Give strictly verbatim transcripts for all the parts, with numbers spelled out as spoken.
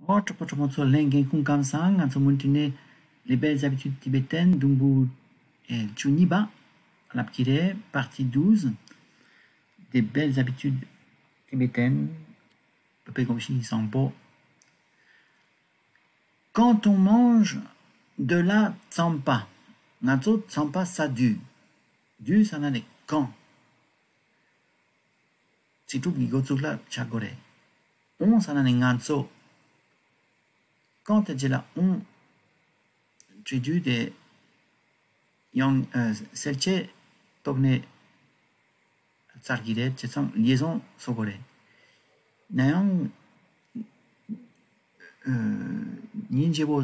ཨོ་གྲོགས་པོ་གྲོགས་མོ་ཚོ་ལྷན་རྒྱས་སྐུ་ཁམས་བཟང་། ང་ཚོ་མུ་མཐུད་ནས Les belles habitudes tibétaines དུམ་བུ་ཨེ་བཅུ་གཉིས་པ་ལབ་ཀྱི་རེད། Partie douze des belles habitudes tibétaines. Pepe Gomshi Sampo. Quand on mange de la tsampa, ང་ཚོ་ཚམ་པ་ཟ་དུས། དུས་ཟེར་ན་ནི་quand ཚིག་གྲུབ་ཀྱི་འགོ་ཚུགས་ལ་ཆགས་དགོས་རེད། on ཟེར་ན་ནི་ང་ཚོ། quand དེ་རྗེས་ལ་on བྲིས་དུས་དེ་ཡང་ཨ་གསལ་བྱེད་ཐོག་ནས་བཙལ་གྱི་རེད། བྱས་ཙང་liaison བཟོ་དགོས་རེད། ན་ཡང་ཨ་སྙིང་རྗེ་པོ་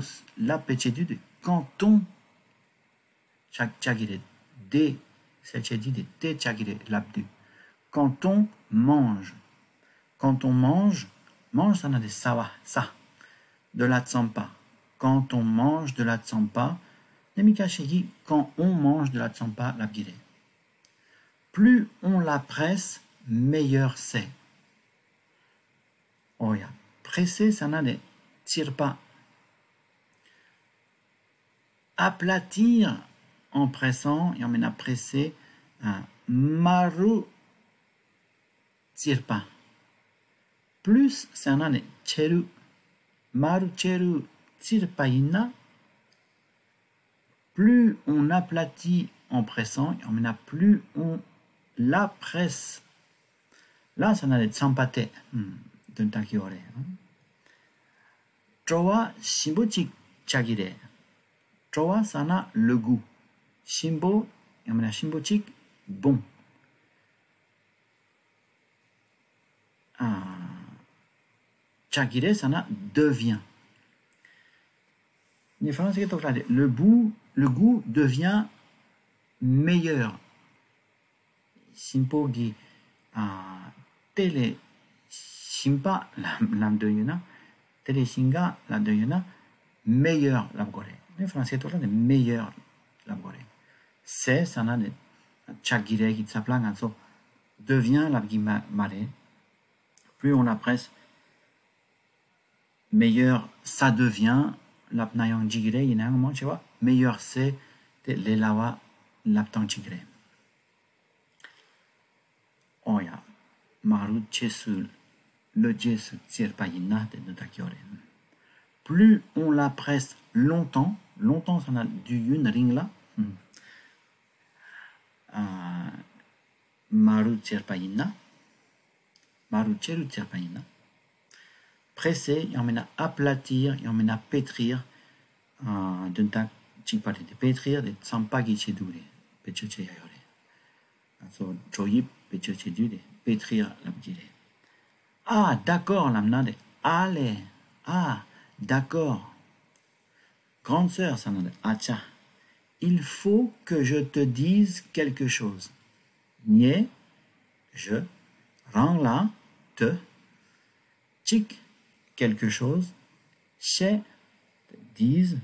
ལབ་པའི་ཆེད་དུ་དེ་quand on ཆགས་ཆགས་ཀྱི་རེད། དེ་གསལ་བྱེད་འདི་དེ་དེ་ཆགས་ཀྱི་རེད་ལབ་དུས། Quand on mange, quand on mange, mange ཟེར་ན་དེ་ཟ་བ་ཟ། De la tsampa. Quand on mange de la tsampa, ནི་མི་ཁ་ཤས་ཀྱིས quand on mange de la tsampa ལབ་ཀྱི་རེད། Plus on la presse, meilleur c'est. ཨོ་ཡ། presser ཟེར་ན་དེ་བཙིར་པ། Aplatir en pressant, ཡང་མིན་ན་presser, ཨ། དམའ་རུ་བཙིར་པ། Plus ཟེར་ན་ནི་ཆེ་རུ། དམའ་རུ་ཆེ་རུ་བཙིར་པ་ཡིན་ན། Plus on aplatit en pressant, ཡང་མིན་ན་plus on la presse. ལ་ཟེར་ན་ནི་ཚམ་པ་དེ། ཨུམ། དོན་དག་ཡོད་རེད། བྲོ་བ་ཞིམ་པོ་གཅིག་ཆགས་ཀྱི་རེད། བྲོ་བ་ཟེར་ན་le goût. ཞིམ་པོ། ཡང་མིན་ན་ཞིམ་པོ་གཅིག bon. ཨ། ཆགས་ཀྱི་རེད་ཟེར་ན་devient. ནི་ཧྥ་རན་སི་སྐད་ཐོག་ལ་རེད། Le goût, le goût devient meilleur. ཞིམ་པོ་གི། ཨ། དེ་ལས་ཞིམ་པ་ལབ་ལབ་འདོད་ཡོད་ན། དེ་ལས་ཞིམ་ག་ལབ་འདོད་ཡོད་ན། meilleur ལབ་དགོས་རེད། ནི་ཧྥ་རན་སི་ཐོག་ལ་ནི་meilleur ལབ་དགོས་རེད། c'est ཟེར་ན་ནི་ཆགས་ཀྱི་རེད་ཀྱི་ཚབ་ལ་ང་ཚོ་devient ལབ་ཀྱི་མ་མ་རེད། Plus on la presse, meilleur ça devient ལབ་ན་ཡང་འགྲིག་གི་རེད། ཡིན་ནའང་མང་ཆེ་བ་meilleur c'est དེ་ལས་སླ་བ་ལབ་སྟངས་གཅིག་རེད། ཨོ་ཡ། དམའ་རུ་ཆེ་སུ་ལོ་རྒྱས་སུ་བཙིར་པ་ཡིན་ན་དེ་འདི་དག་ཡོད་རེད། Plus on la presse longtemps, longtemps ཟེར་ན་དུས་ཡུན་རིང་ལ། ཨ། དམའ་རུ་བཙིར་པ་ཡིན་ན། དམའ་རུ་ཆེ་རུ་བཙིར་པ་ཡིན་ན། presser ཡང་མིན་ན་aplatir ཡང་མིན་ན་pétrir དོན་དག་གཅིག་པ་རེད་དེ། pétrir དེ་ཚམ་པ་གི་ཆེད་དུ་རེད། བེད་སྤྱོད་བྱེད་ཡ་ཡོད་རེད། ང་ཚོ་བྲོ་ཡིབ་བེད་སྤྱོད་བྱེད་དུས་དེ་pétrir ལབ་ཀྱི་རེད། Ah, d'accord ལབ་ན་དེ། ཨ་ལས། Ah, d'accord. Grande sœur ཟེར་ན་དེ། ཨ་ཅག Il faut que je te dise quelque chose. ངས། je རང་ལ། te གཅིག quelque chose བཤད། dise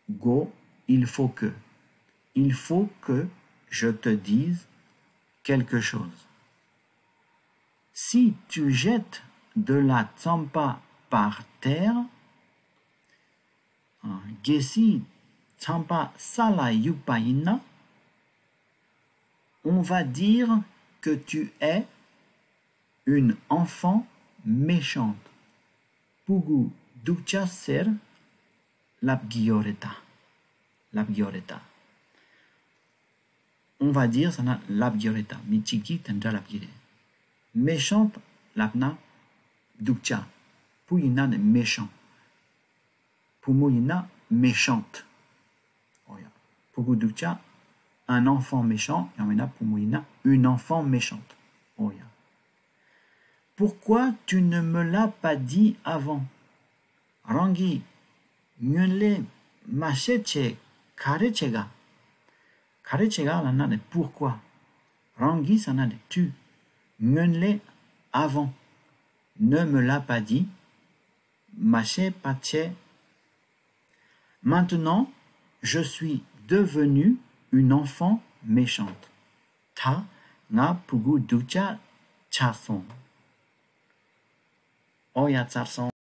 དགོས། Il faut que, il faut que je te dise quelque chose. Si tu jettes de la tsampa par terre, གལ་སྲིད་ཚམ་པ་ས་ལ་གཡུགས་པ་ཡིན་ན། On va dire que tu es une enfant méchante. སྤུ་གུ་སྡུག་ཅག་ཟེར་ལབ་ཀྱི་ཡོད་རེད་ད། ལབ་ཀྱི་ཡོད་རེད་ད། On va dire ཟེར་ན་ལབ་ཀྱི་ཡོད་རེད་ད། མི་གཅིག་གིས་དེ་འདྲ་ལབ་ཀྱི་རེད། Méchante ལབ་ན་སྡུག་ཅག་བུ་ཡིན་ན་ནི་méchant བུ་མོ་ཡིན་ན་méchante. ཨོ་ཡ། སྤུ་གུ་སྡུག་ཅག un enfant méchant ཡང་མིན་ན་བུ་མོ་ཡིན་ན་une enfant méchante. ཨོ་ཡ། Pourquoi tu ne me l'as pas dit avant? རང་གིས་སྔོན་ལས་མ་བཤད་བྱས་ག་རེ་བྱེད་ག་ག་རེ་བྱེད་ག་ལབ་ན་ནི་pourquoi རང་གིས་ཟེར་ན་ནི་tu སྔོན་ལས་avant ne me l'as pas dit མ་བཤད་པ་བྱས། Maintenant, je suis devenue une enfant méchante. ད་ང་ཕྲུ་གུ་སྡུག་ཅག་ཆགས་སོང་། ཨོ་ཡ། ཚར་སོང་།